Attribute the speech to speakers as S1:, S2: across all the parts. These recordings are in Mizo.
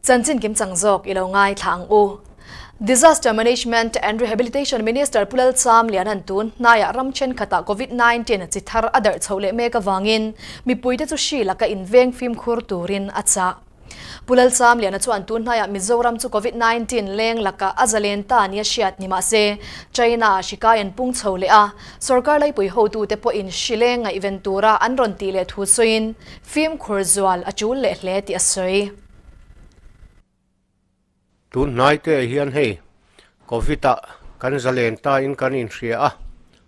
S1: Chanchin kimchang zawk i lo ngaithla ang u. Disaster Management and Rehabilitation Minister Pu Lalchamliana'n tun hnaiah ram thenkhatah Covid-19 chi thar a darh chhoh leh mek avangin mipuite chu hri laka inveng fimkhur turin a chah. Pu Lalchamliana chuan tun hnaiah Mizoram chu Covid-19 leng lakah a zalen ta nia hriat ni mahse China-ah hri kai an pung chho leh a, sorkar laipui hotute pawhin hri leng ngaihven tura an rawn tih leh thu sawiin fimkhur zual a tul leh hle tih a sawi.
S2: Tun hnaite hian hei Covid ah kan zalen ta in kan inhria a,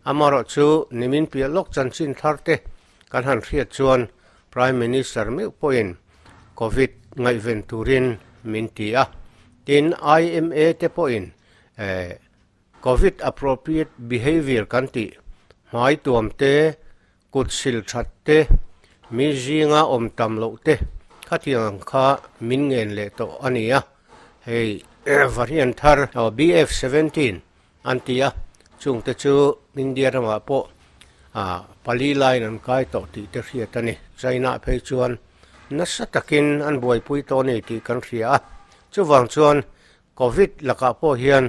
S2: amaherawh chu nimin piah lawk chanchin thar te kan han hriat chuan Prime Minister meuh pawhin Covid ngaihven turin min ti a, tin IMA te pawhin eh Covid appropriate behaviour kan tih hmai tuam te Kut sil that te, mi zinga awm tam loh te khatiang ang kha min ngen leh tawh a ni a, hei variant thar BF17 an ti a, chungte chu India ramah pawh pali laiin an kai tawh tih te hriat a ni. China phei chuan nasa takin an buaipui tawh a ni tih kan hria a, chuvang chuan Covid lakah pawh hian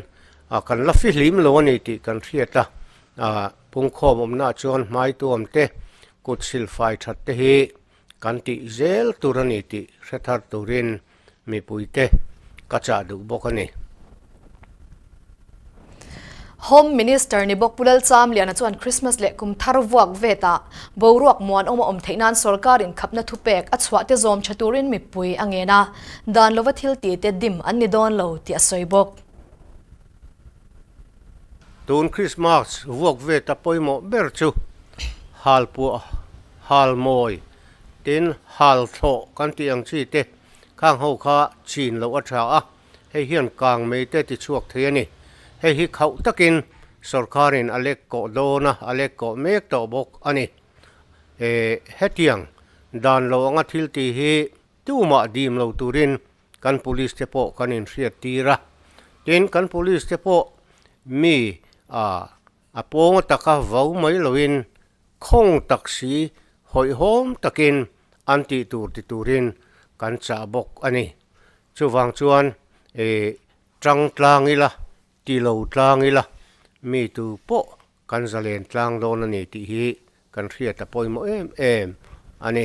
S2: kan la fihlim lo a ni tih kan hriat a, pungkhawm awmnaah chuan hmaituam te, kut silfai that te hi kan tih zel tur a ni tih hre thar turin mipuite ka chah duh bawk a ni.
S1: Home Minister ni bawk Pu Lalchamliana chuan Christmas leh kum thar vuak vetah boruak muanawm a awm theih nan sorkarin khapna thupek a chhuah te zawm tha turin mipui a ngen a, dan lova thil ti te dim an ni dawn lo tih a sawi bawk.
S2: Tun Christmas vuak veta pawimawh ber chu halpuah, halmawi, tin halthlawh kan tih ang chi te khang ho kha chin loh a tha a. Hei hian kang mei te ti chhuak thei a ni. Hei hi khauh takin sorkarin a lek kawh dawn a, a lek kawh mek tawh bawk a ni. E, hetiang dan lo anga thil tih hi tumah dim lo turin kan police te pawh kan inhriat tir a. Tin, kan police te pawh mi a A pawng taka vau mai loin khawng tak si hawihhawm takin an tih tur ti turin kan chah bawk a ni. Chuvang chuan e tang tlang ila, ti lo tlang ila, mi tu pawh kan zalen tlang dawn a ni tih hi kan hriat a pawimawh em em a ni.